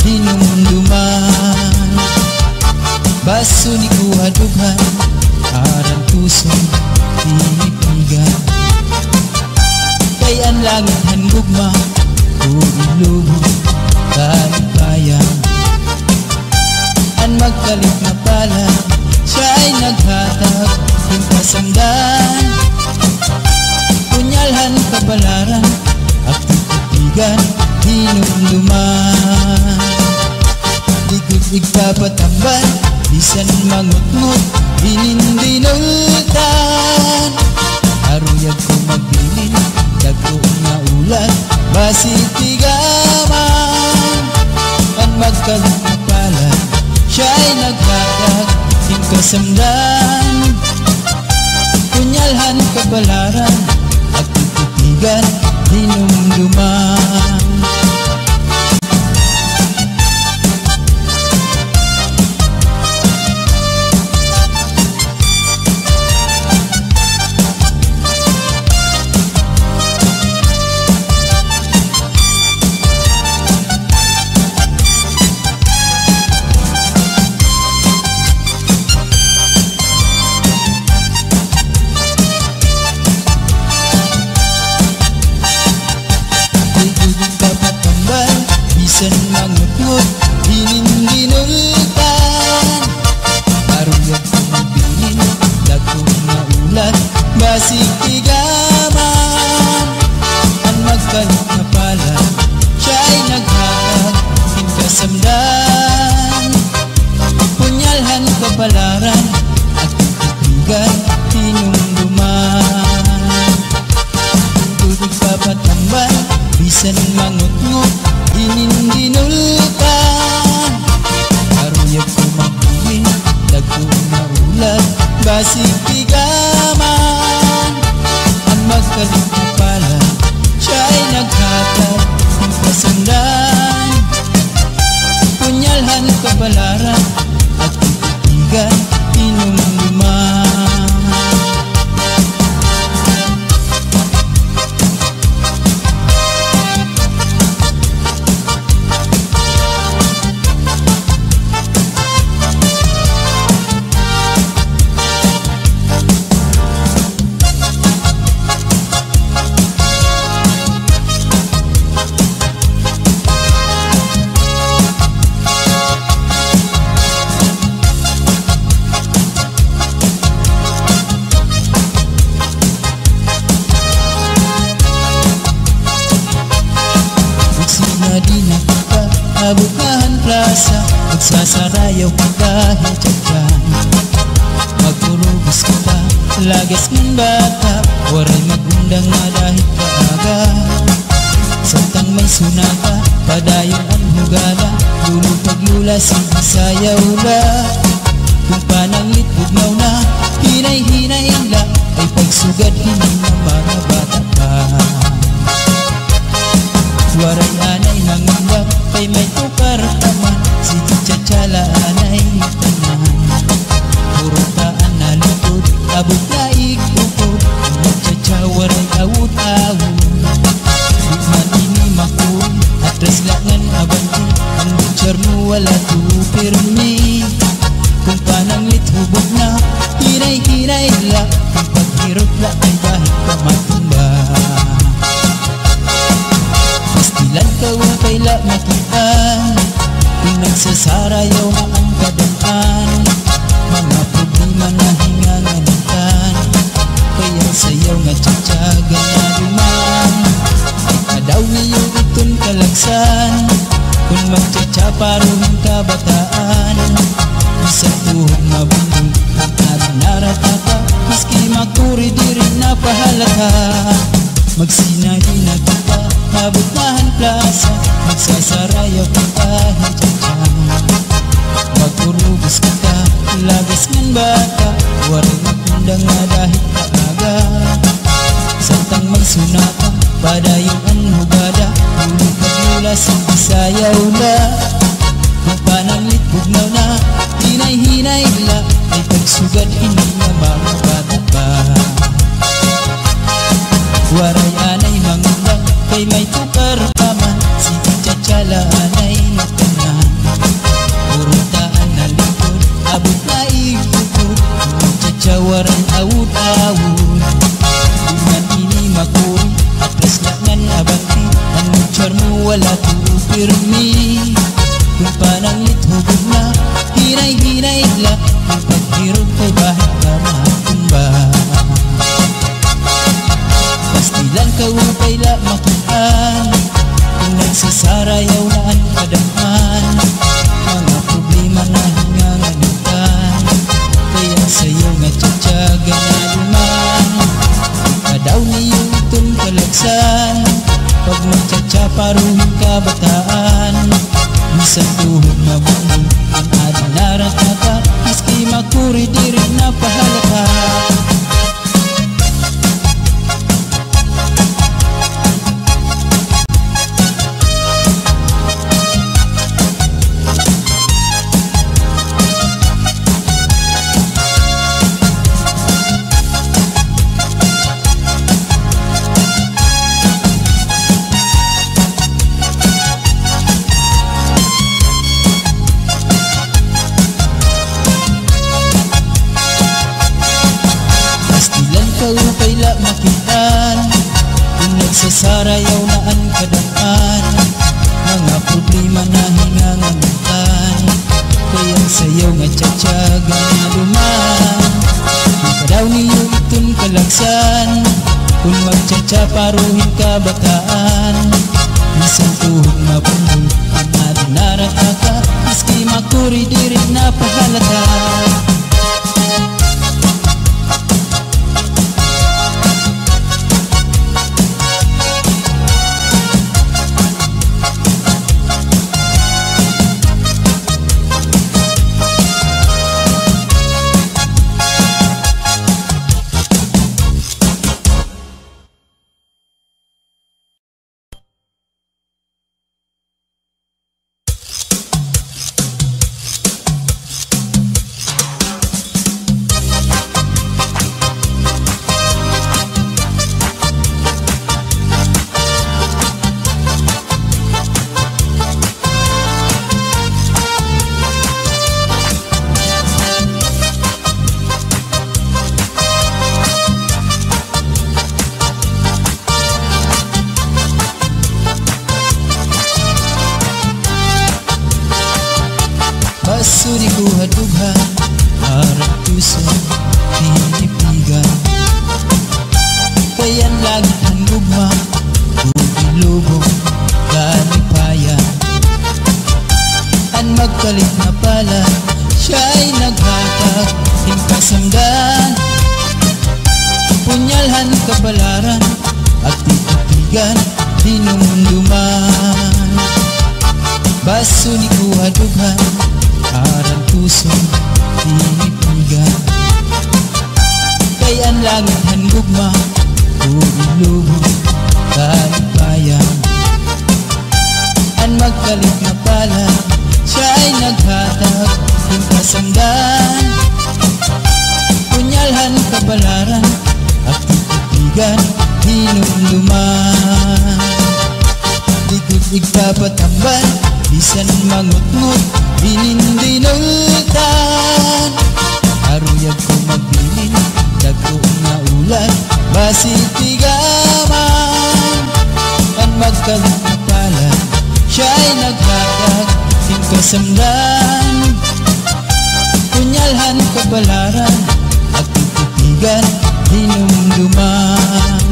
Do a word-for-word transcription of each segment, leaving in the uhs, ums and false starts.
hinumduman. Baso ni kuha dughan, aran tuson tinipigan. Kay an langit han gugma, ug ilubong kalipayan. An magkalit nga palad, siya ay naghatag hin kasamdan. Punyal han kapalaran, ak titigan, hinumduman. Di gud igpapatambal, bisan mangutngot, inin dinultan. Aruyag ko magbilin, dagko nga ulat, basi tigaman. An magkalit nga palad, siya ay naghatag hin kasamdan. Punyal han kapalaran, ak titigan, hinumduman. Di gud igpapatambal, bisan mangutngot, inin dinultan. Aruyag ko magbilin, dagko nga ulat, basi tigaman. An magkalit nga palad, siya ay naghatag hin kasamdan. Punyal han kapalaran, ak titigan, hinumduman. Di gud igpapatambal, bisan mangutngot, inin dinultan. Aruyag ko magbilin, dagko nga ulat, basi tigaman. An magkalit nga palad, siya ay naghatag hin kasamdan. Punyal han kapalaran, ak titigan, hinumduman. Ug sinadi na kita abot na han plasa, magsasarayaw kita hin tiyatyan. Magpurubos kita, lagas ngan bata, waray mag-undang nga dahit kaaga. Samtang may sunata, padayon an hugada, lolo kag lola, sige sayaw la. Kon pananglit bugnaw na, hinay-hinay la, ay pagsugad hini nga mga bata pa. Waray anay mangundang, kay may tukar pa man, sige tiyatya la anay tanan. Puro taan na likod, abot na igtukod, an magtiyatya waray awot-awot. Di man ini makuri, atras la ngan abante, an gobyerno wala to pirmi. Kon pananglit hubog na, hinay-hinay la, kon paghirot la kay dahit pa matumba. Pastilan ka, wa kay la makit-an, kon nagsasarayaw na an kadad-an, mga problema na hinganganitan. Kay an sayaw nga tiyatya ganado man, kadaw niyo iton kalagsan. Kon magtiyatya paro hin kabataan, bisan tuhod mabundol, an aron naratata, maski makuri diri na pahalata. Magsinadi na kita, abot na han plasa, magsasarayaw kita hin tiyatya. Magpurubos kita, lagas ngan bata, waray mag-undang nga dahit kaaga. Samtang may sunata, padayon an hugada, lolo kag lola, sige sayaw la. Kon pananglit bugnaw na, hinay-hinay la, ay pagsugad hini nga mga bata pa. Waray anay mangundang, kay may tukar pa man, sige tiyatya la anay Kun pananglit hubog na, hinay-hinay la, kun paghirot kay bahin ka matumba. Pastilan ka upay la makit-an, kun nagsasarayaw na an kadam-an, mga problema na hinganganutan, kay an sayaw nga tiyatiyaga na duman. Kadaw niyo iton kalagsan, pagmagtsatsa paruhin kabataan. Bisan tuhod mabungbong, an adi narataka, maski makuri diri na pahalata. Pastilan ka upay la makit-an, kun nagsasarayaw na an kadam-an, mga problema na hinganganutan, kay an sayaw nga tiyatiyaga na duman. Kadaw niyo iton kalagsan, kun magtsatsa paruhin kabataan. Bisan tuhod mabungbong, an adi narataka, maski makuri diri na pahalata. Baso diko ha dughan, aran tuson, tinipigan. Kay an langit han gugma, ug ilubong, kalipayan. An magkalit nga palad, siya'y naghatag hin kasamdan. Punyal han kapalaran, agtitigan, hinumduman. Baso diko ha dughan, aran tuson, tinipigan. Kay an langit han gugma, ug ilubong, kalipayan. An magkalit nga palad, siya'y naghatag hin kasamdan. Punyal han kapalaran, agtitigan, hinumduman. Di gud igpapatambal, bisan mangutngot, inin dinultan. Aruyag ko magbilin, dagko nga ulan, basi tigaman. An magkalit nga palad, siya'y naghatag hin kasamdan. Punyal han kapalaran, agtitigan, hinumduman.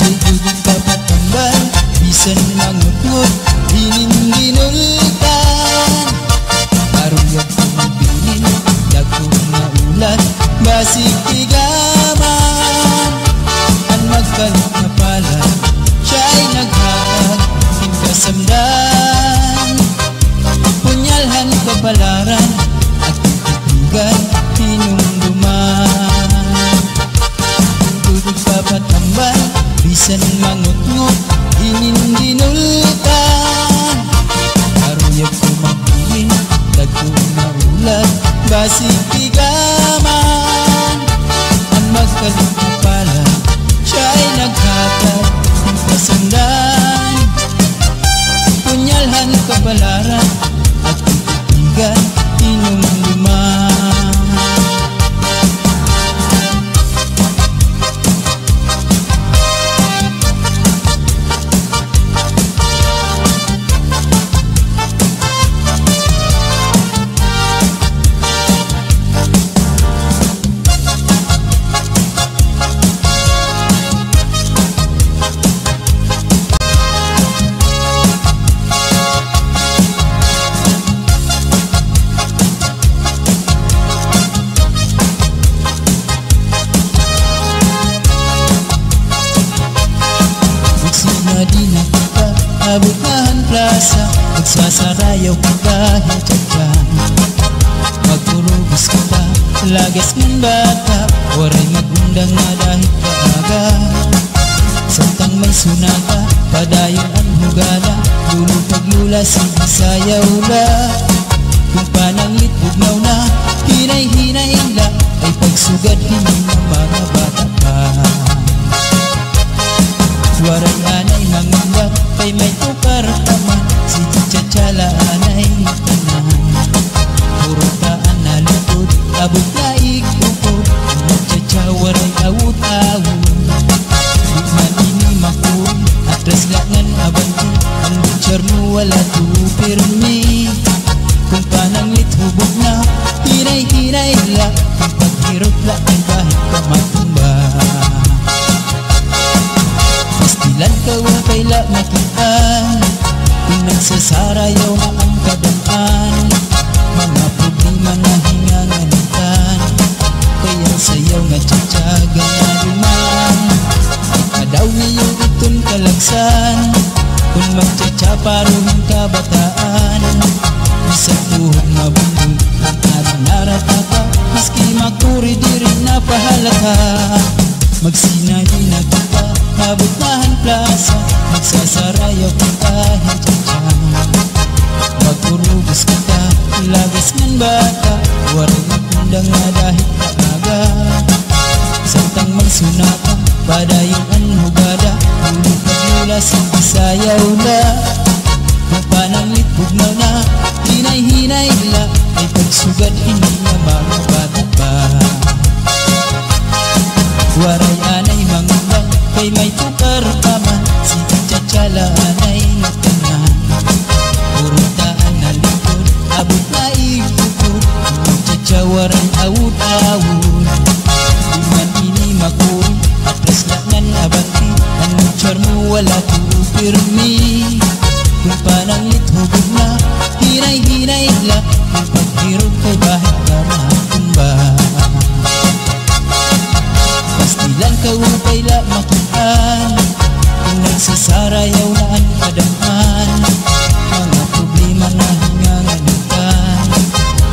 Di gud igpapatambal, bisan mangutngot, inin dinultan. Aruyag ko magbilin, dagko nga ulan, basi tigaman. An magkalit nga palad, siya'y naghatag hin kasamdan. Punyal han kapalaran, agtitigan, hinumduman. Di gud igpapatambal, bisan mangutngot, inin dinultan. Aruyag ko magbilin, Pasig tigaman, an magkalinapala, siya ay naghatag hin kasundan. Punyal han kapalaran, at titigan, hinumduman. Ug sinadi na kita, abot na han plasa, magsasarayaw kita hin tsa-tsa. Magpurubos kita, lagas ngan bata, waray mag-undang nga dahil kaaga. Samtang may sunata, padayon an hugada, lolo kag lola, sige sayaw la. Kon pananglit bugnaw na, hinay-hinay la, ay pagsugad hini nga mga bata pa. Waray anay mangamba, kay may tukar pa man, sige tsa-tsa la anay ngatanan. Puro ta an nalikod, abot na igtukod, nagtsa-tsa waray awot-awot. Di man ini makuri, atras la ngan abante, an gobyerno wala tuo pirmi. Kon pananglit hubog na, hinay-hinay la, kon paghirot la, kay bahit ka matumba. Pastilan ka upay la makit-an, kon nagsasarayaw na an kadam-an, mga problema na hinganganitan. Kay an sayaw nga tsa-tsa ganaduman, pagkadaw niyo iton kalagsan. Kon magtsa-tsa paro hin kabataan, bisan tuhod mabundol, an adi naratata, maski makuri diri napahalata. Magsinadi na kita, abot na han plasa, magsasarayaw kita hin tsa-tsa. Magpurubos kita, lagas ngan bata, waray mag-undang nga dahil kaaga. Samtang may sunata, padayon an hugada, lolo kag lola, sige sayaw la. Kon pananglit bugnaw na, hinay-hinay la, ay pagsugad hini nga mga bata pa. Waray anay mangundang, kay may tukar pa man, sige tsa-tsa la anay ngatanan. Puro ta an nalikod, abot na igtukod, tsa-tsa waray awot-awot. Di man ini makuri, atras la ngan abante, an gobyerno wala tuo pirmi. Kon pananglit hubog na, hinay-hinay la, kon paghirot kay bahit ka matumba. Pastilan ka upay la makit-an, kon nagsasarayaw na an kadam-an, mga problema na hinganganitan.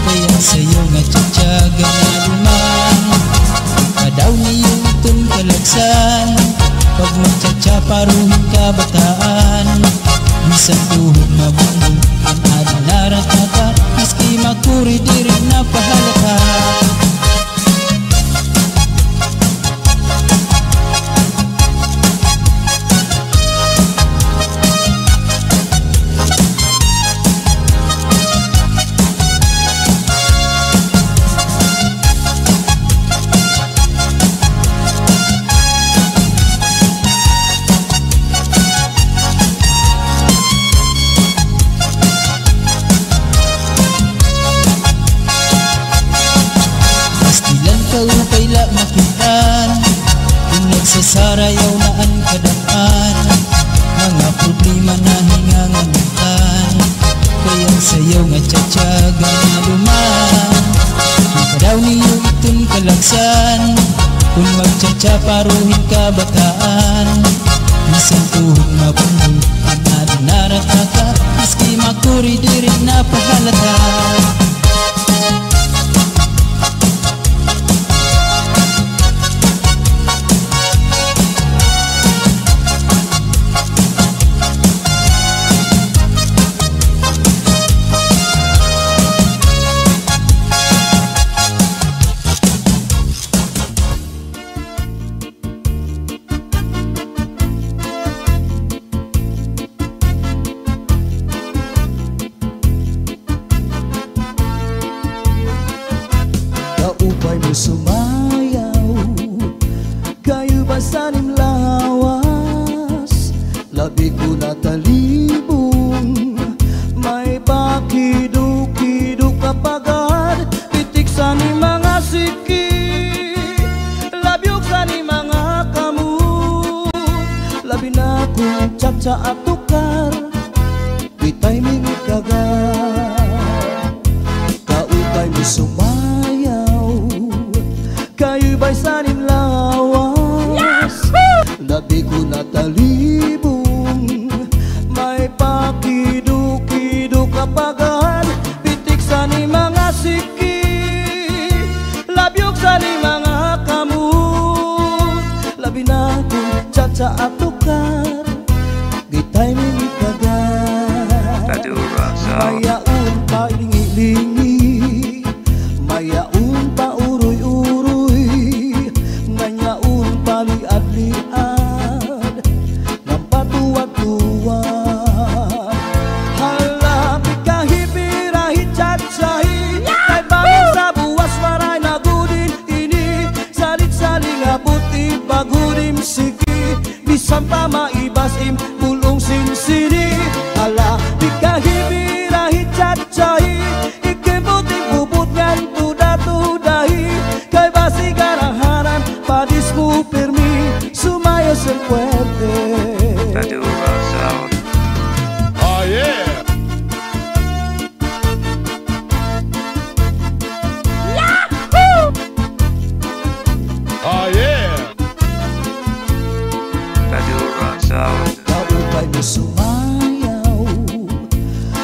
Kay an sayaw nga tsa-tsa ganaduman, pagkadaw niyo iton kalagsan. Pag magtsa-tsa paro hin kabataan, bisan tuhod mabundol, an adi naratata, maski makuri diri napahalata. Pastilan ka upay la makit-an, kon nagsasarayaw na an kadam-an, mga problema na hinganganitan. Kay an sayaw nga tsa-tsa ganaduman, pagkadaw niyo iton kalagsan. Kon magtsa-tsa paro hin kabataan, bisan tuhod mabundol, an adi naratata, maski makuri diri napahalata. Ay mo sumayaw, kay ubay san im lawas, labi ko natalibong, may pakido-kido ka pagad, pitik san im mga siki, labyog san im mga kamot, labi na kon cha-cha at tukar, di timing it kagad. Kaupay mo sumayaw, kay ubay san im lawas. Yahoo! Labi ko natalibong, may pakido-kido ka pagad, pitik san im mga siki, labyog san im mga kamot, labi na kon cha-cha at tukar, di timing it kagad. Mayaon pa lingi-lingi, mayaon pa uroy-uroy, nganyaon pa liad-liad, ngan patuwad-tuwad. Hala, pikahi, pirahi, cha-chahi, kay bangin sa buwas waray na gud in ini, salit-sali nga buti, bag-o dim siki, bisan pa maibas im bul-ong sinsini. Hala, pikahi, pirahi, cha-chahi, ikimot im bubot ngan tuda-tudahi, kay basi garaharan, padis mo pirmi, sumayaw sin puwerte. Taduba sound. Oh, yeah! Yahoo! Oh, yeah! Taduba sound. Kaupay mo sumayaw,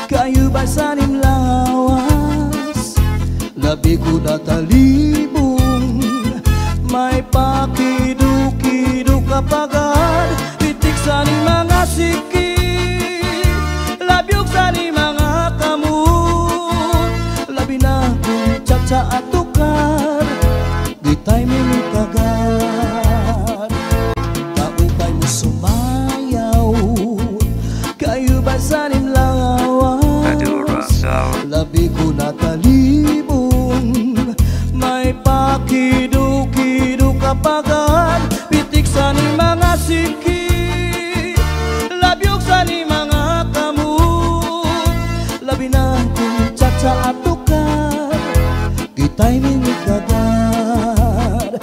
kay ubay san im lawas, labi ko natalibong, may pakido-kido ka pagad, pitik san im mga siki, labyog san im mga kamot, labi na kon cha-cha at tukar, di timing it kagad. Kaupay mo sumayaw, kay ubay san im lawas, labi ko natalibong, may pakido-kido ka pagad, pitik san im mga siki, labyog san im mga kamot, labi na kon cha-cha at tukar, di timing it kagad.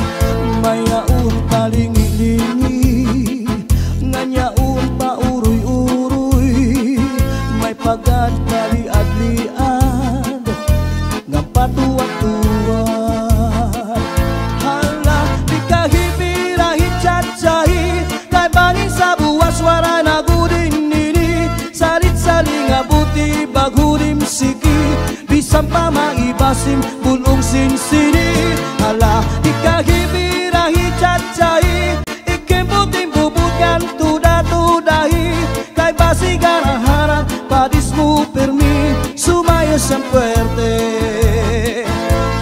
Mayaon pa lingi-lingi, nganyaon pa uroy-uroy, may pagad pa liad-liad, ngan patuwad-tuwad. Hala, pikahi, pirahi, cha-chahi, kay bangin sa buwas waray na gud in ini, salit-sali nga buti, bag-o dim siki, bisan pa maibas im bul-ong sinsini. Hala, pikahi, pirahi, cha-chahi, ikimot im bubot ngan tuda-tudahi, kay basi garaharan, padis mo pirmi, sumayaw sin puwerte.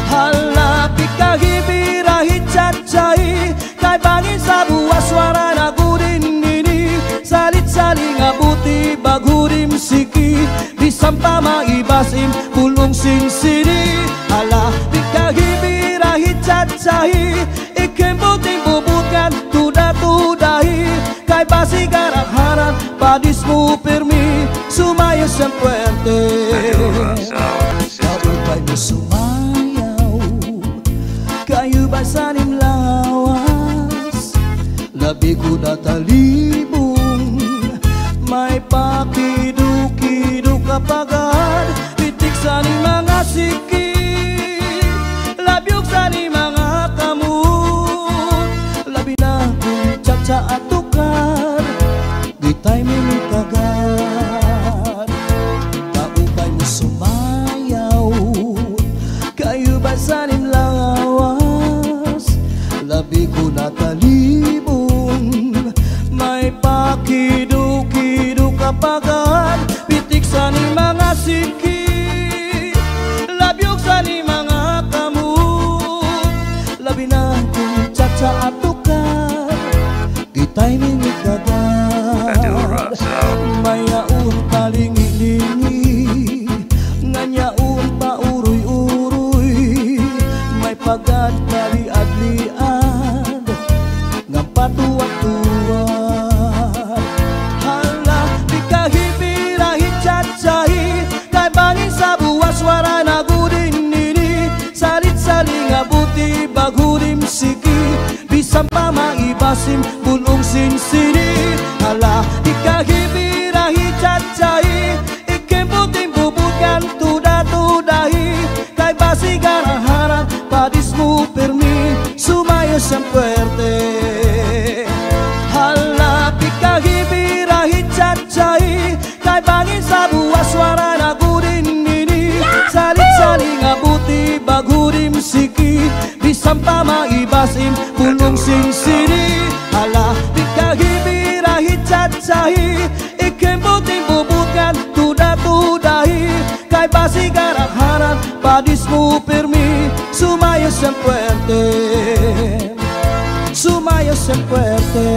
Hala, pikahi, pirahi, cha-chahi, kay bangin sa buwas waray na gud in ini, salit-sali nga buti, bag-o dim siki, bisan pa maibas im bul-ong sinsini. Hala, pikahi, pirahi, cha-chahi, ikimot im bubot ngan tuda-tudahi, kay basi garaharan, padis mo pirmi, sumayaw sin puwerte. Kaupay mo sumayaw, kay ubay san im lawas, labi ko natalibong, may pakido-kido ka pagad, pitik san im mga siki, labyog san im mga kamot, labi na kon cha-cha at tukar, di timing it kagad. Kaupay mo sumayaw, kay ubay san im lawas, labi ko natalibong, may Agad paliad-liad ngan patuwad-tuwad. Hala, di ka hipira hi Chacha hi, kay bangin sa buwas waray na gud in ini. Salit-sali nga buti bag-o dim siki, bisan pa maibasim bulong sin sini. Hala, di ka hipira hi Chacha hi, ikin buting bubutkan tuda-tuda hi, kay basi garaharan padis mo pirmi, sumayaw siya puwerte. Hala, di ka hipira hi Chacha hi, kay bangin sa buwas waray na gud in ini. Salit-sali nga buti bag-o dim siki, bisan pa maibasim bulong sin sini. Hala, di ka hipira hi Chacha hi, ikin buting bubutkan tuda-tuda hi, kay basi garaharan padis mo pirmi, sumayaw siya puwerte. Sumayaw siya puwerte.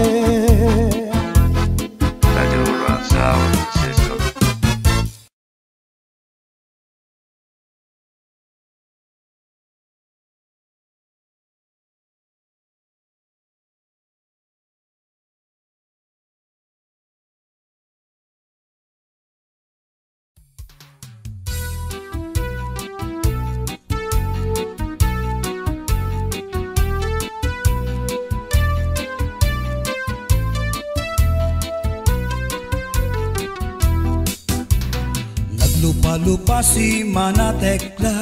Naglupa-lupa si Mana Tekla,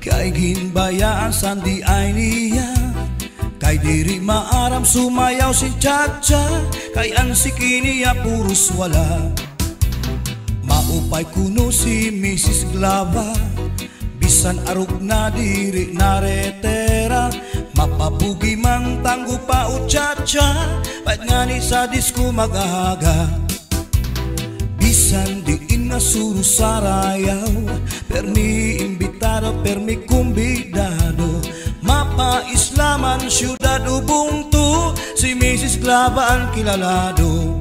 kay ginbayaan san di ay niya. Kay diri maaram sumayaw si Chacha, kay an siki niya puros wala. Maupay kuno si Misis Glava, bisan arog na diri naretera. Mapabugi man tanggo pa o Chacha, pait ngani sa disko mag-aga. Bisan diin nga suro sarayaw, permi imbitado, permi kumbidado. Mapaislaman syudad o bungto, si Misis Glava an kilalado.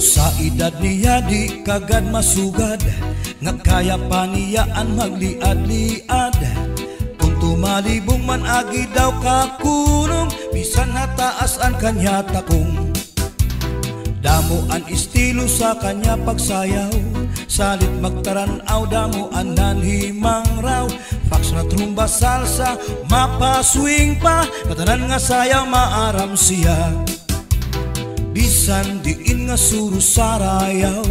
Sa edad niya di kagad masugad, nga kaya pa niya an magliad-liad. Kon tumalibong man agi daw kakulong, bisan ha taas an kanya takong. Damo an estilo sa kanya pagsayaw, salit magtaran-aw damo an nanhimangraw. Foxtrot, rumba, salsa, mapa-swing pa, ngatanan nga sayaw maaram siya. Bisan diin nga suro sarayaw,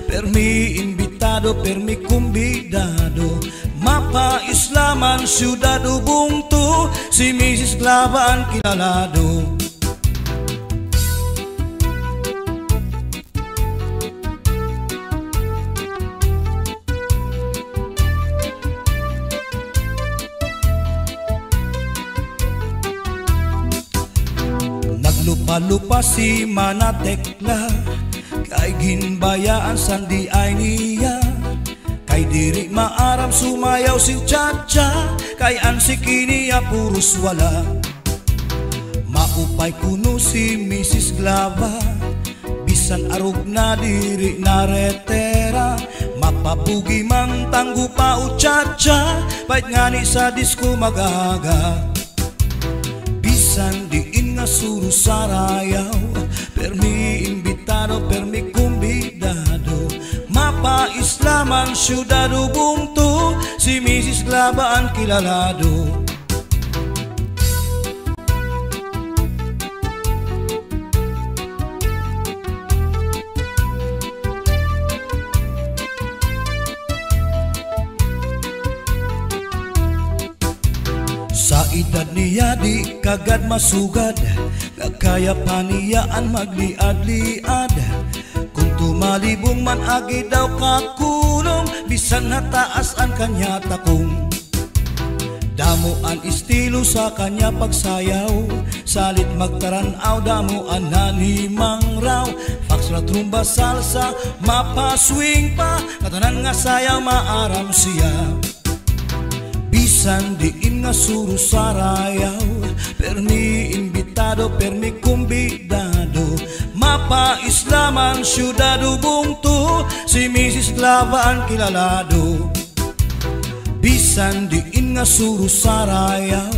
permi imbitado, permi kumbidado. Mapaislaman syudad o bungto, si Misis Glava an kilalado. Naglupa-lupa si Mana Tekla, kay ginbayaan san di ay niya. Kay diri maaram sumayaw si Chacha, kay an siki niya puros wala. Maupay kuno si Misis Glava, bisan arog na diri naretera. Mapabugi man tanggo pa o Chacha, pait ngani sa disko mag-aga. Bisan diin nga suro sarayaw, permi imbitado, permi kumbidado. Mapaislaman syudad o bungto, si Misis Glava an kilalado. Sa edad niya di kagad masugad, nga kaya pa niya an magliad-liad. Kon tumalibong man agi daw kakulong, bisan ha taas an kanya takong. Damo an estilo sa kanya pagsayaw, salit magtaran-aw damo an nanhimangraw. Foxtrot, rumba, salsa, mapa-swing pa, ngatanan nga sayaw maaram siya. Bisan diin nga suro Sarayaw, permi imbitado, permi kumbidado. Mapaislaman, syudad o bungto, si Misis Glaba an kilalado. Bisan diin nga suro Sarayaw,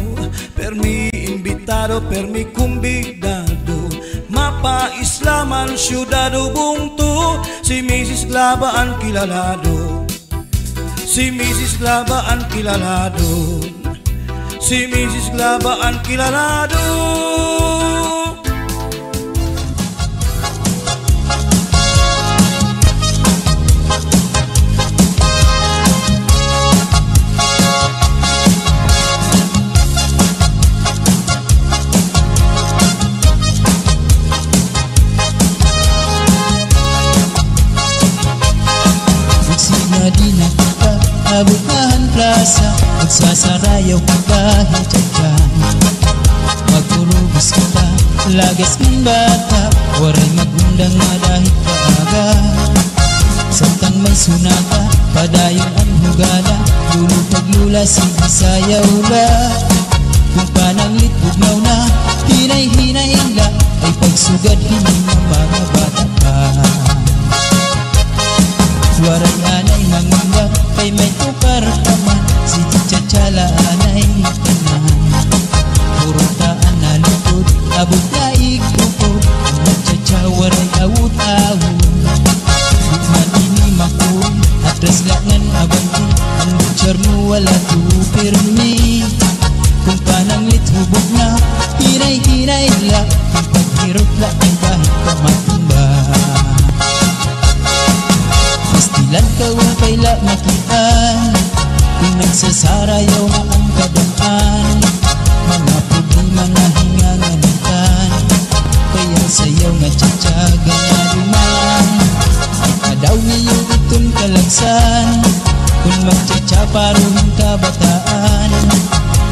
permi imbitado, permi kumbidado. Mapaislaman, syudad o bungto, si Misis Glaba an kilalado. Si Misis Glaba an kilalado. Si Misis Glaba an kilalado. Magsinadi na kita, abot na han plasa, magsasarayaw kita hin tsa-tsa. Magurubos kita, lagas ngan bata, waray mag-undang nga dahit kaaga. Samtang may sunata, padayon an hugada, lolo kag lola, sige sayaw la. Kon pananglit bugnaw na, hinay-hinay la, ay pagsugad hini nga mga bata pa. Waray anay mangundang, kay may tukar pa man, sige tsa-tsa la anay tanan. Puro taan na lingkod, abot na igtukod, magtsa-tsa waray awod-awod. Di man ini makuri, atras la ngan abante, an gobyerno wala to pirmi. Kon pananglit hubog na, hinay-hinay la, kon paghirot la, kay dahit pa matumba. Pastilan kaupay la makit-an, kon nagsasarayaw na an kadam-an. Mga problema na hin ngangalimtan, kay an sayaw nga tsa-tsa ganaduman. Ay kadaw niyo iton kalagsan, kon magtsa-tsa paro hin kabataan.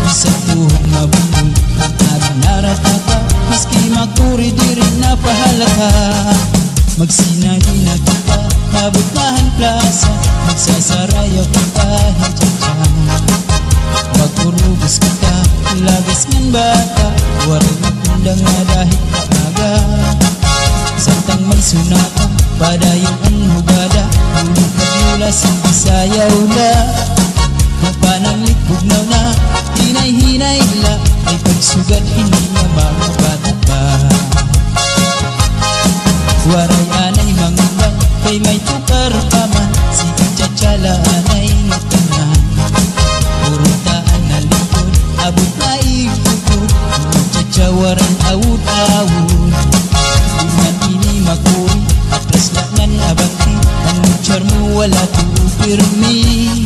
Bisan tuhod mabunol, an adi naratata, maski makuri diri na pahalata. Magsinadi na kita, abot na han plasa, magsasarayaw kita hin tsa-tsa. Magurubos kita, lagas ngan bata, waray mag-undang nga dahit kaaga. Samtang may sunata, padayon an hugada, lolo kag lola, sige sayaw la. Kon pananglit bugnaw na, hinay-hinay la, ay pagsugad hini nga mga bata pa. Waray anay mangundang, kay may tukar pa man, sige tsa-tsa la anay tanan. Puro taan na lingkod, abot na igtukod, magtsa-tsa waray awod-awod. Di man ini makuri, atras la ngan abante, an gobyerno wala to pirmi.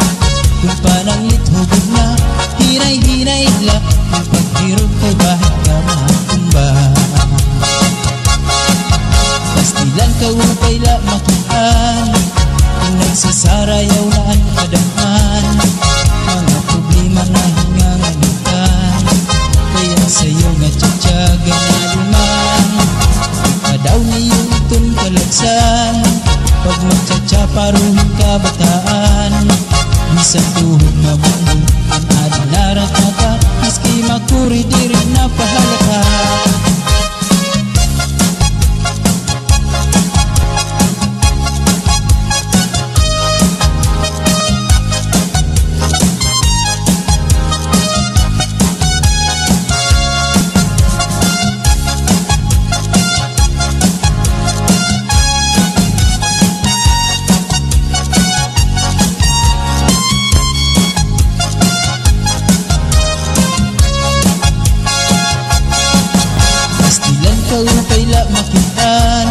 Kon pananglit hubog na, hinay-hinay la, kon paghirot kay dahit pa matumba. Pastilan kaupay la makit-an, kon nagsasarayaw na an kadam-an. Mga problema na hin ngangalimtan, kay an sayaw nga tsa-tsa ganaduman. Kadaw niyo iton kalagsan, pag magtsa-tsa paro hin kabataan. Bisan tuhod mabunol, an adi naratata, maski makuri diri na pahalata. Pastilan kaupay la makit-an,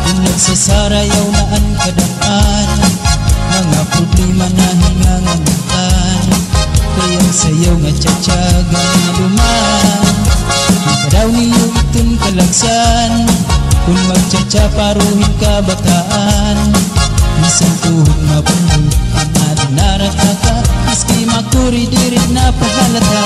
kon nagsasarayaw na an kadam-an. Mga problema na hin ngangalimtan, kay an sayaw nga tsa-tsa ganaduman. Kadaw niyo iton kalagsan, kon magtsa-tsa paro hin kabataan. Bisan tuhod mabunol, an adi naratata, maski makuri diri na pahalata.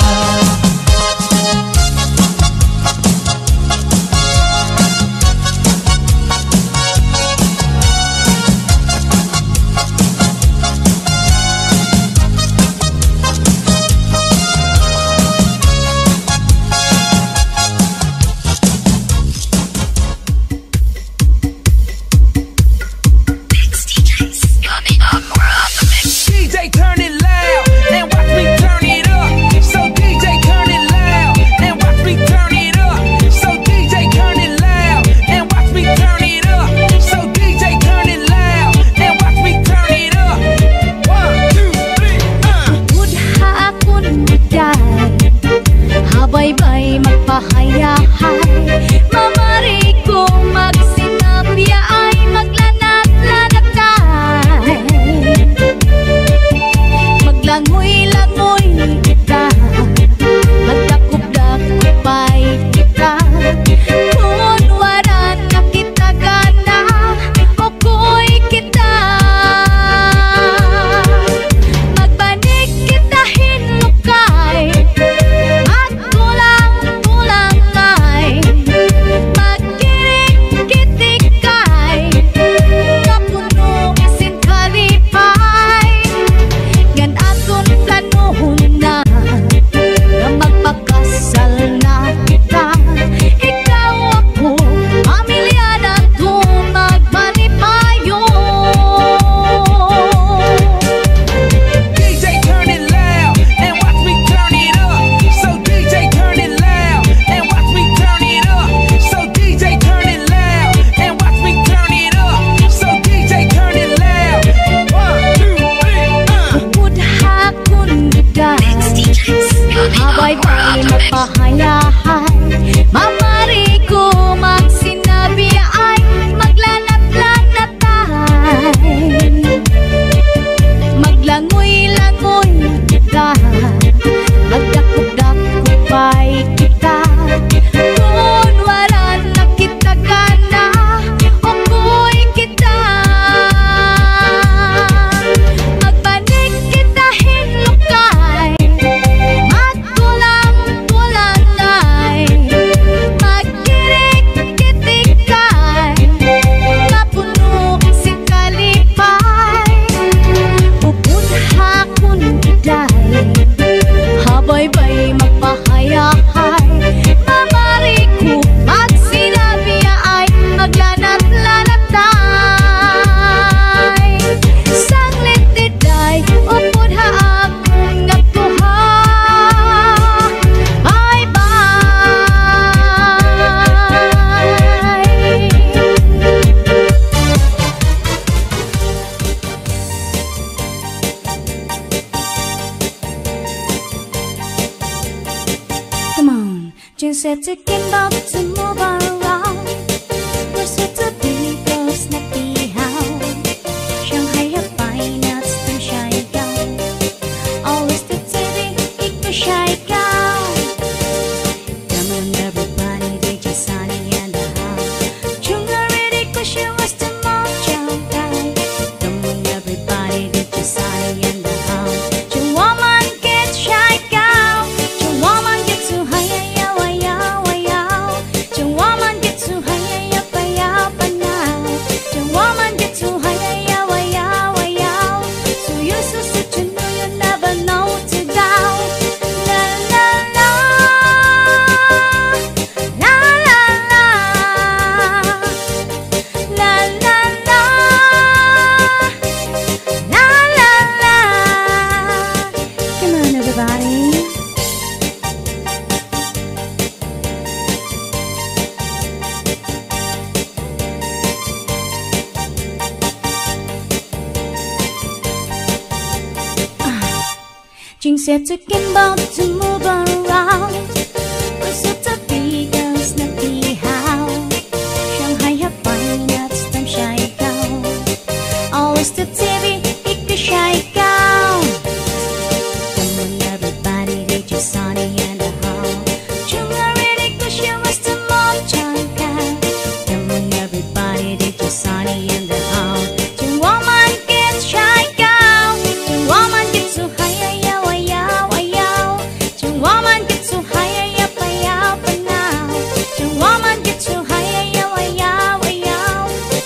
Habaybay magpahayahay, mamarikom, magsinabi ay, maglanat-lanatay. Maglangoy-langoy kita, magdakop-dakop ay kita, kon waray na kita gana, ukoy kita. Magbanig kita hin lukay, magkulang-kulanay, magkirik-kitikay, mapuno sin kalipay. Upod ha akon iday, habaybay magpahayahay, mamarikom, magsinabi ay, maglanat-lanatay. Sanglit iday, upod ha akon nga kuha, baybay. Come on. Jing's here to give up to move around. We're set to be those snappy how. Shanghai have fine nuts and shy down. Always the T V, it was shy down. Come on, everybody, D J Sunny in the house. Jung already, 'cause she was the most young guy. Come on, everybody, D J Sunny in the house. Jung woman get shy down. Jung woman get too high, yow, yow, yow. Jung woman get too high, yow, yow, yow, now. Jung woman get too high, yow, yow, yow. So you so such you know you never know to go. La, la, la. La, la, la. La, la, la. La, la, la. Come on, everybody. Ah. Jing's here to give up to move around. We're set to be girls, snappy how. Shanghai have fine nuts, time shy down. Always the T V, it could shy down. Come on, everybody, D J Sunny in the house. Jung already, 'cause she was the most young guy. Come on, everybody, D J Sunny in the house. Jung woman get shy down. Jung woman get too high, yow, yow, yow. Jung woman get too high, yow, yow, yow, now. Jung woman get too high, yow, yow, yow.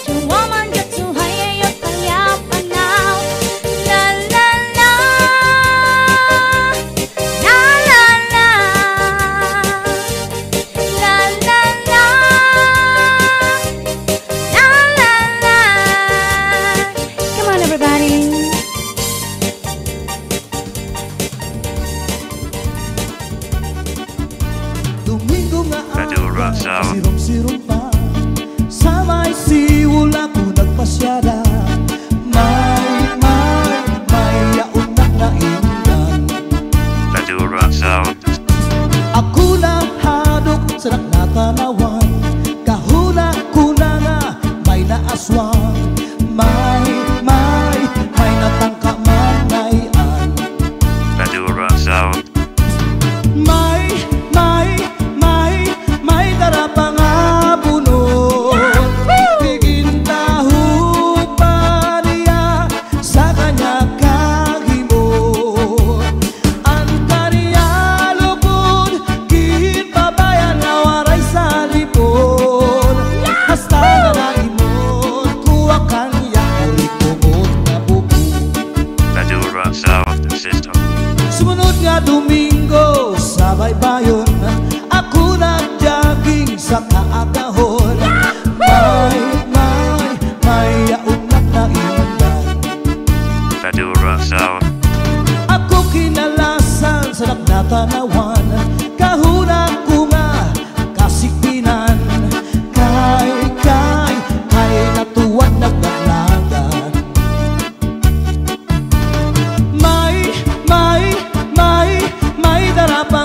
Jung woman get too high, yow, yow, yow, now. La, la, la. La, la, la. La, la, la. La, la, la. Come on, everybody. Domingo nga aga, kasirom-sirom pa. Sa may siwol ako nagpasyada. May, may, may yaon ak naimdan. Ako nahadlok sa naknatanawan. Kahuna-huna nga may naaswang. May, may, may natangka man ngay-an. May, may, may, may dara pa nga bunot. Igintaho pa niya sa kanya kaghimo. An kanya lugod, ginpabayan nga waray sa lipon. Hasta nga naimon ko an kanya, uri kumot nga bubo. Maduro Sound System. Sumunod nga Domingo sa baybayon, ako nag-jogging sa kaagahon. May, may, may yaon ak naimdan. Maduro Sound. Ako kinalasan sa naknatanawan, kahuna ko nga kasikpinan. Kay, kay, kay natuwad nagdaglagan. May, may, may, may dara pa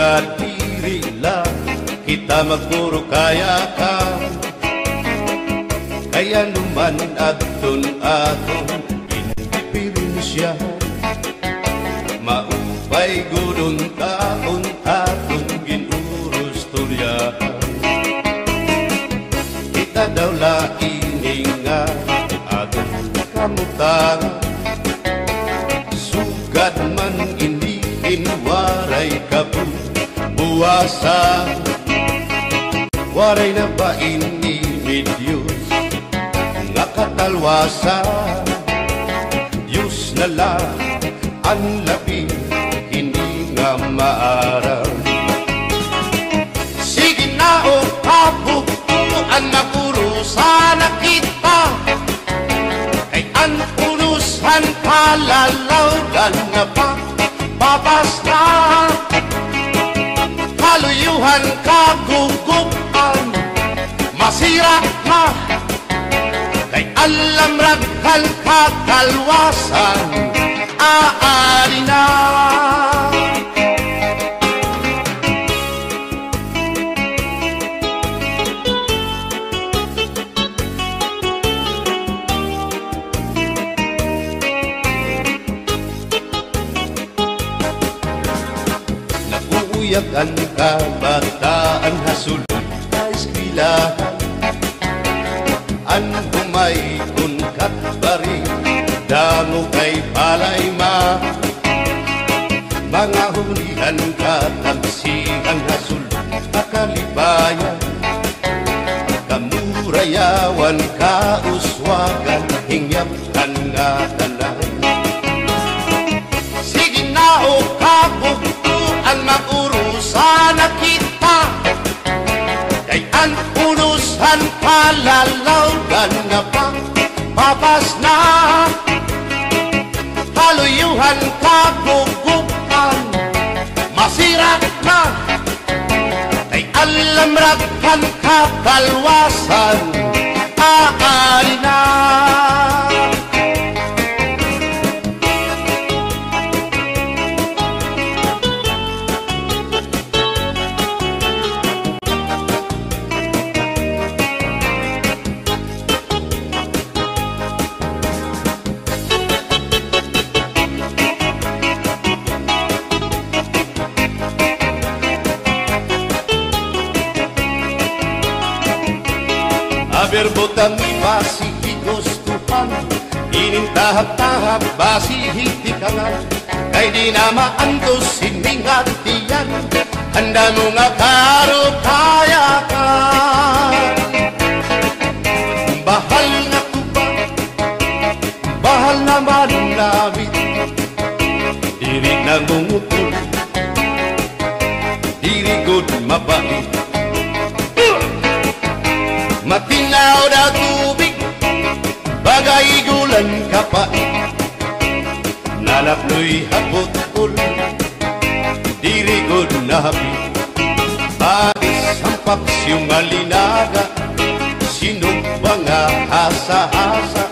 Diri la kita magpuro kayakan, kay ano man adton aton indiperensya, maupay gud unta kon aton gin-urustoryahan. Kita daw la ini nga aton kamutangan, sugad man ini hin waray kabuwasan. Waray na ba ini may Diyos nga katalwasan? Diyos na la an labi hini nga maaram. Sige na, o kabugtoan, mag-urusa na kita, kay an unos han kalalaw-an na pa, papas na. Kaluyo han kagugup-an, masira na, kay an lamrag han katalwasan, aadi na. Nag-uuyag an kabataan ha sulod ha eskwelahan. An humay kon katbari, damo kay palay ma. Mga hulihan, katamsihan ha sulod ha kalipayan. Kamurayawan, kauswagan, hingyap han ngatanan. Sige na, o kabugtoan, mag-urusa na kita, kay an unos han kalalaw-an na pa, papas na. Kaluyo han kagugup-an, masira na, kay an lamrag han katalwasan, aadi na. Aber butang basi hi gustuhan, inin tahap-tahap basi hi tikangan, kay di na maantos ini nga tiyan, an damo nga karukayakan. Bahal nga tuba, bahal naman namit. Diri nangungutol, diri gud mapait. Matinaw daw tubig, baga ig-ulan kapait. Nalapnoy ha bot-ol, diri gud nahapit. Patis han paksiw nga linaga, sinugba nga hasa-hasa,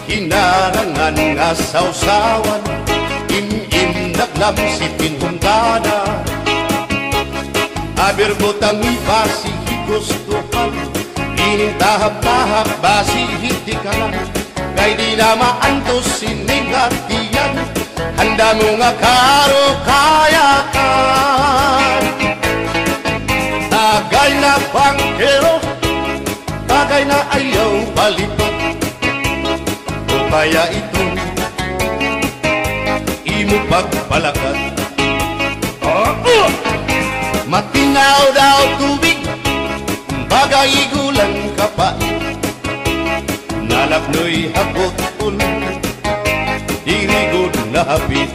hinarangan nga sawsawan, im-im naglamsi pinhungkada. Aber butang basi hi gustuhan, inin tahap-tahap basi hi tikangan. Kay di na maantos ini nga tiyan, an damo nga karukayakan. Tagay na bangkero, tagay na ayaw palipat. O kaya ito, imo pagpalakat. Matinaw daw tubig, baga ig-ulan kapait. Nalapnoy ha bot-ol, diri gud nahapit.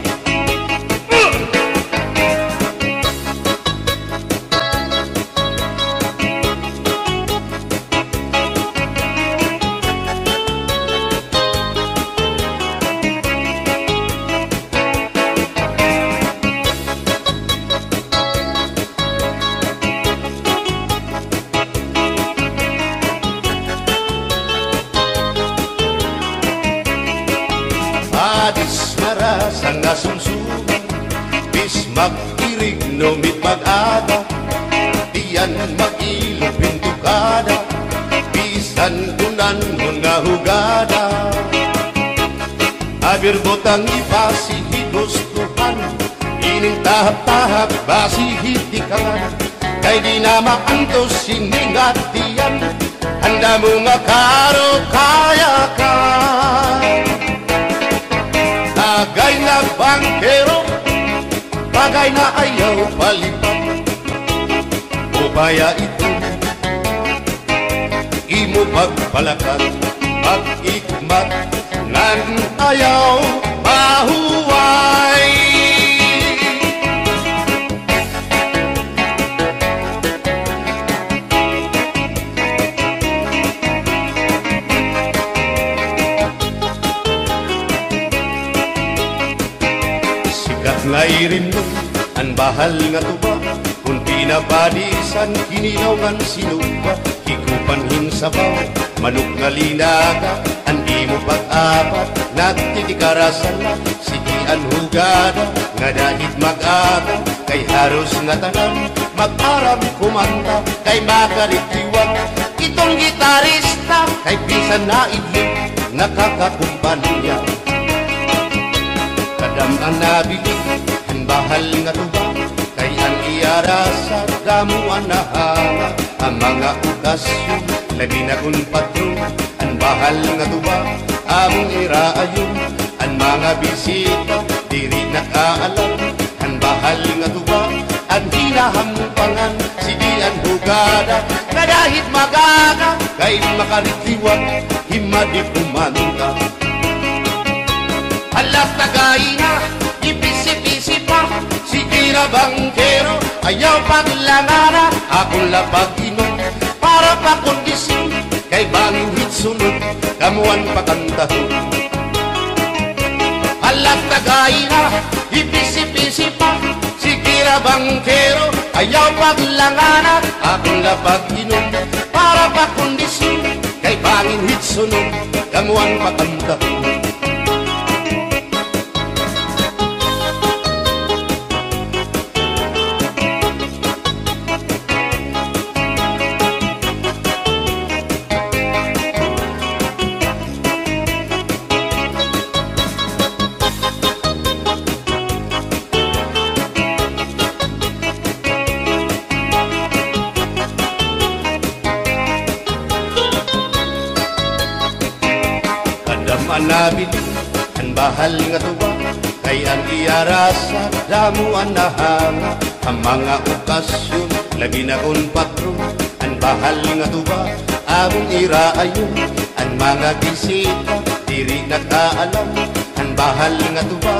Padis marasa nga sumsuman, Is mag-irig no mit mag-aga, tiyan mag-ilog pintukada, bisan kunan mo nga hugada. Abir butang ibasi higustuhan, ining tahap-tahap basi hitikangan. Kay di na maantos sining atiyan, handa mo nga karo kaya ka. Tagay na bangkero, tagay na ayaw palipat. Upaya ito, imo pagpalakat, pag-ikmat, ngan ayaw mahuway. Sikat nga irimnon an bahal nga tuba, kun pinapadisan, kinilaw ngan sinuba, hikupan hin sabaw, manok nga linaga, an imo pag-apat, nagtitikarasan na, sige an hugada, ngada hit mag-aga, kay haros ngatanan, mag-aram kumanta, kay makaritiwag, iton gitarista, kay bisan naidlip, nakakakumpanya. Kadam-an nabilin an bahal nga tuba, kay an iya rasa damo an nahanga. Ha mga okasyon, labi na kun patron, an bahal nga tuba, amon iraayon, an mga bisita, diri nakaalam, an bahal nga tuba, an hinahampangan, sige an hugada, ngada hit mag-aga, kay makaritiwag, himadi kumanta. Hala, tagay na, ipisi-pisi pa, sige na bangkero, ayaw paglangana, akon la pag-inom, para pakondisyon, kay bangin hit sunod, kamo an pakantahon. Hala, tagay na, ipisi-pisi pa, sige na bangkero, ayaw paglangana, akon la pag-inom, para pakondisyon, kay bangin hit sunod, kamo an pakantahon. Kadam-an nabilin an bahal nga tuba, kay an iya rasa damo an nahanga. Ha mga okasyon, labi na kun patron, an bahal nga tuba, amon iraayon, an mga bisita, diri nakaalam, an bahal nga tuba,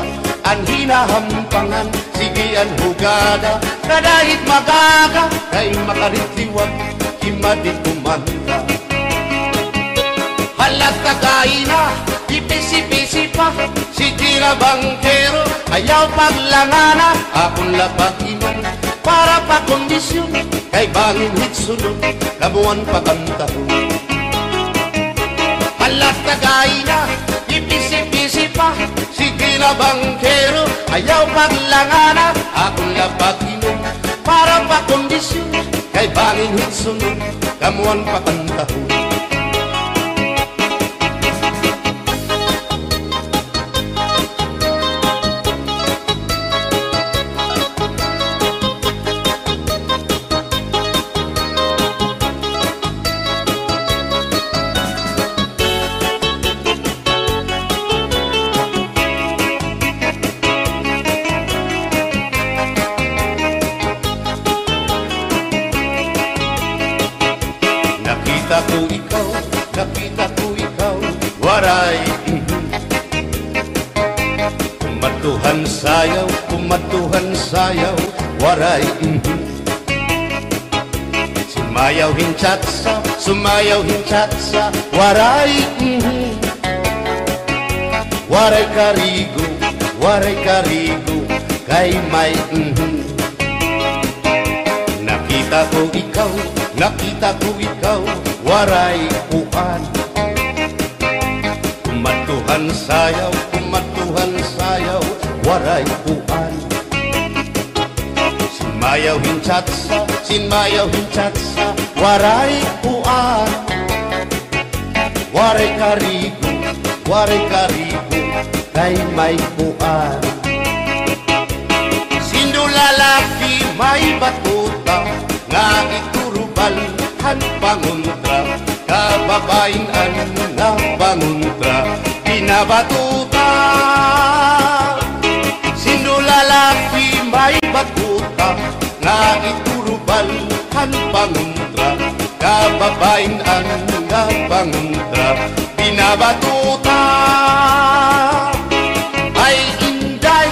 an hinahampangan, sige an hugada, ngada hit mag-aga, kay makaritiwag, himadi kumanta. Hala, tagay na, ipisi-pisi pa, sige na bangkero, ayaw paglangana, akon la pag-inom, para pakondisyon, kay bangin hit sunod, kamo an pakantahon. Hala, tagay na, ipisi-pisi pa, sige na bangkero, ayaw paglangana, akon la pag-inom, para pakondisyon, kay bangin hit sunod, kamo an pakantahon. Nakita ko ikaw, nakita ko ikaw, Waray, mhm. Kumadto han sayaw, kumadto han sayaw, Waray, mhm. Sumayaw hin cha-cha, sumayaw hin cha-cha, Waray, mhm. Waray karigo, waray karigo, kay may, mhm. Nakita ko ikaw, nakita ko ikaw, Waray kuan. Kumadto han sayaw, kumadto han sayaw, Waray kuan. Mayaw hin chatsa, sin mayaw hin chatsa, waray kuan. Waray karigo, waray karigo, kay may kuan. Sindo lalaki may batuta, nga iturubal han pangontra, kababayin-an nga pangontra, binabatuta. Sindo lalaki may batuta, nga iturubal han pangontra, kababayin-an nga pangontra, binabatuta. Ay inday,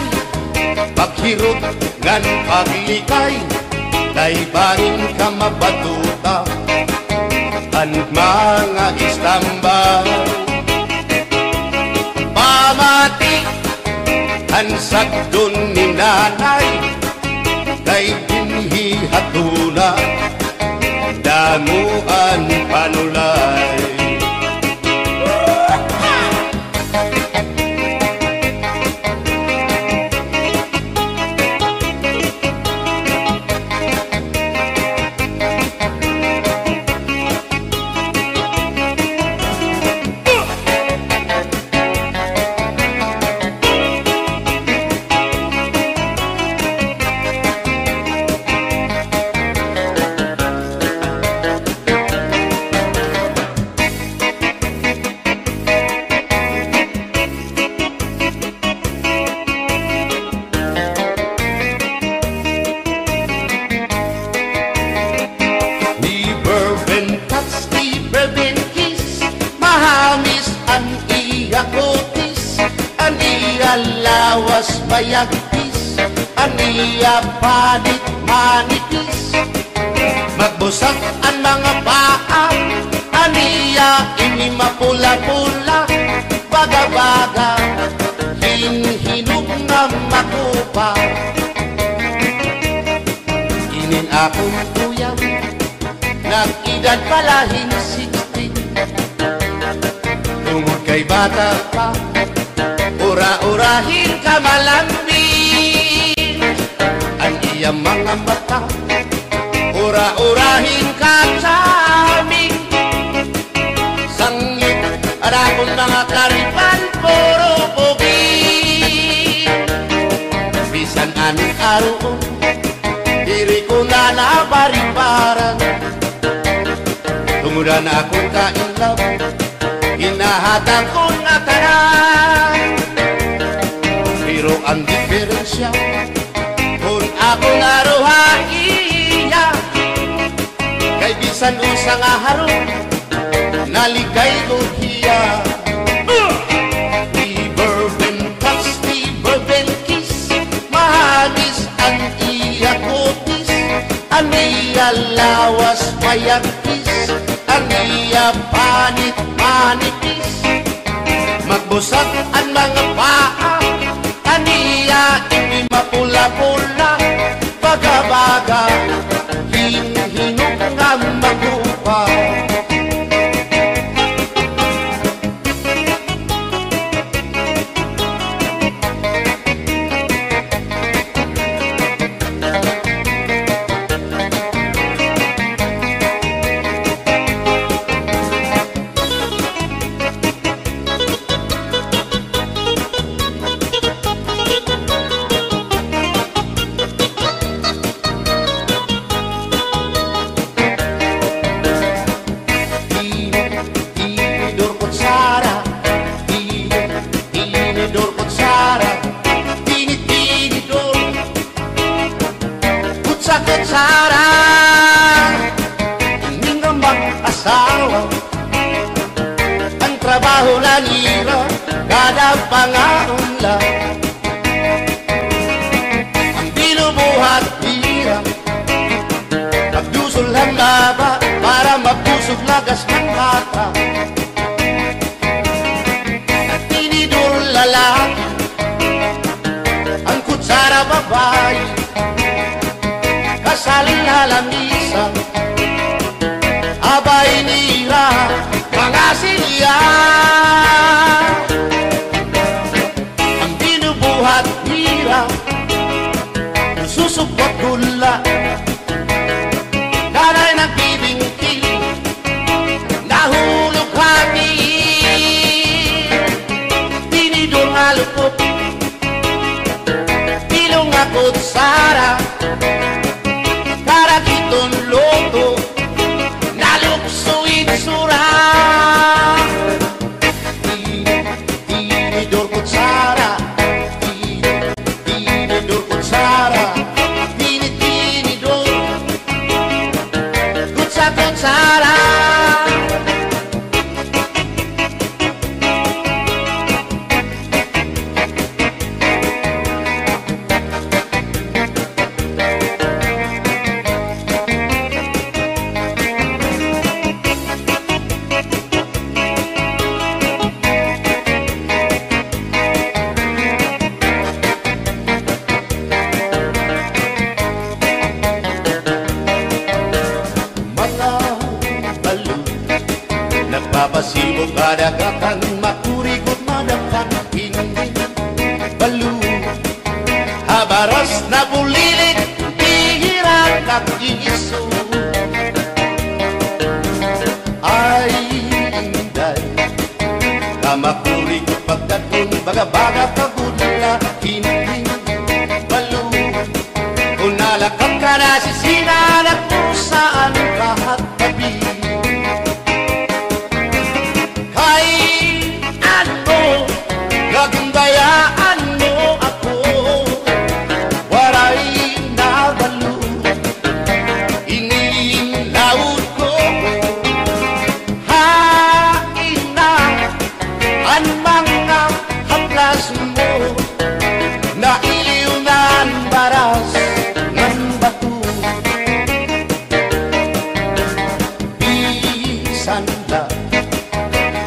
paghirot ngan paglikay, kay bangin ka mabatuta han mga istambay. Pamati han sagdon ni nanay, kay dinhi ha tuna, damo an panulay. Never been touch, never been kiss. Mahamis an iya kutis, an iya lawas mayagpis, an iya panit manipis. Magbusag an mga paa, an iya ini mapula-pula, baga-baga hin hinog nga makupa. Inin akon uyab, nag-edad pa la hin sixteen. Tungod kay bata pa, ura-ura hin kamalambing. An iya mga mata, ura-ura hin ka-charming. Sangit an akon mga karipan, puro pugi. Bisan ano an aruon, diri ko na nabaribaran. Tungod an akon ka-in love, ginahatag ko na tanan. Pero an diperensya, kon ako naro ha iya, kay bisan usa nga harong, naligay gud hiya. Never been touch, never been kiss. Mahamis an iya kutis, an iya lawas mayagpis, an iya panit manipis. Magbusag an mga paa, an iya ini mapula-pula, baga-baga hin hinog nga makupa. Tini-, tinidor kutsara, tini-, tinidor kutsara, tini-, tinidor kutsa-kutsara. Ini nga mag-asawa, an trabaho la nira, kada pangaon la. An binubuhat nira, pagdusol han baba, para mabusog lagas han bata. An tinidor lalaki, an kutsara babayi, kasal ha lamisa, abay nira mga silya. An binubuhat nira, susukot gula, nga kutsara, karagiton luto, nalukso itsura. Tini-, tinidor kutsara, tini-, tinidor kutsara, tini-, tinidor kutsa-kutsara. Mga balo, nagpapasibo kadagatan, makurigot madapan, hindi balo. Ha baras nabulilit, bihira nag-iiso. Ay, inday, kamakurigot pagdadton, baga-baga pagudla, hindi balo. Kon nalakat ka na sisina, nagkusaan ka ha tabi. Kay ano, nagdayaan mo ako, waray nabalo ini laud ko. Hain na an mga haplas mo, nailiw na an baras ngan bato. Bisan la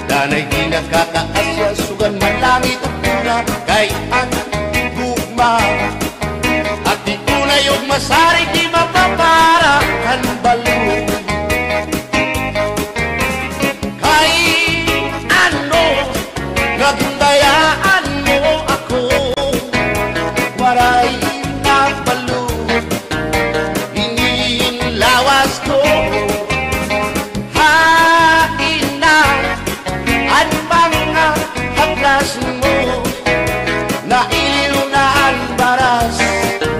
danay di nakakaasya, sugad man langit ug luna, kay an gugma at di tunay ug masarig di mapapara kan balo. Kay ano, nagdayaan mo ako, waray nabalo ini lawas ko. Hain na an mga haplas mo, nailiw na an baras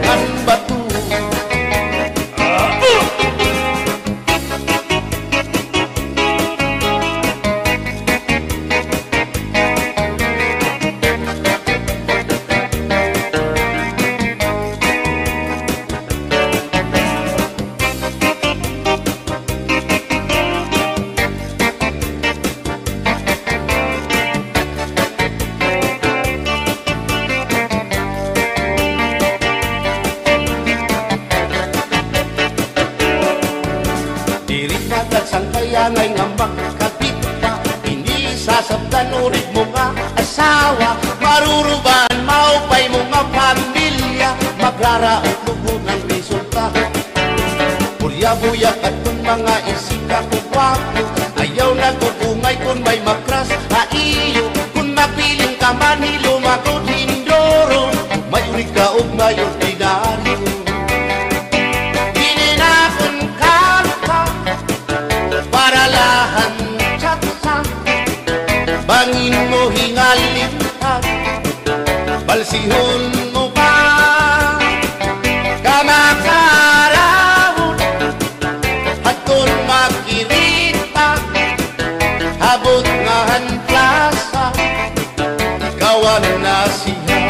ngan bato. Diri ka tagsangkay anay nga makakita, ini sasabtan urig mo nga asawa, marurubaan maupay mo nga pamilya, magraraot lugon an resulta. Buya-buya kadton mga isika ko gwapo, ayaw nag-ugongay kon may makras ha iyo, kon mapiling ka man hilumagod hindoro, mayor ikaw og mayor dinaryo. Ini na akon kanta para la han tsa-tsa, bangin mo hingalimtan, balsihon mo pa, kamakarahon, hadton makirita, habot nga han plasa, ikaw an nasiha.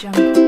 Audio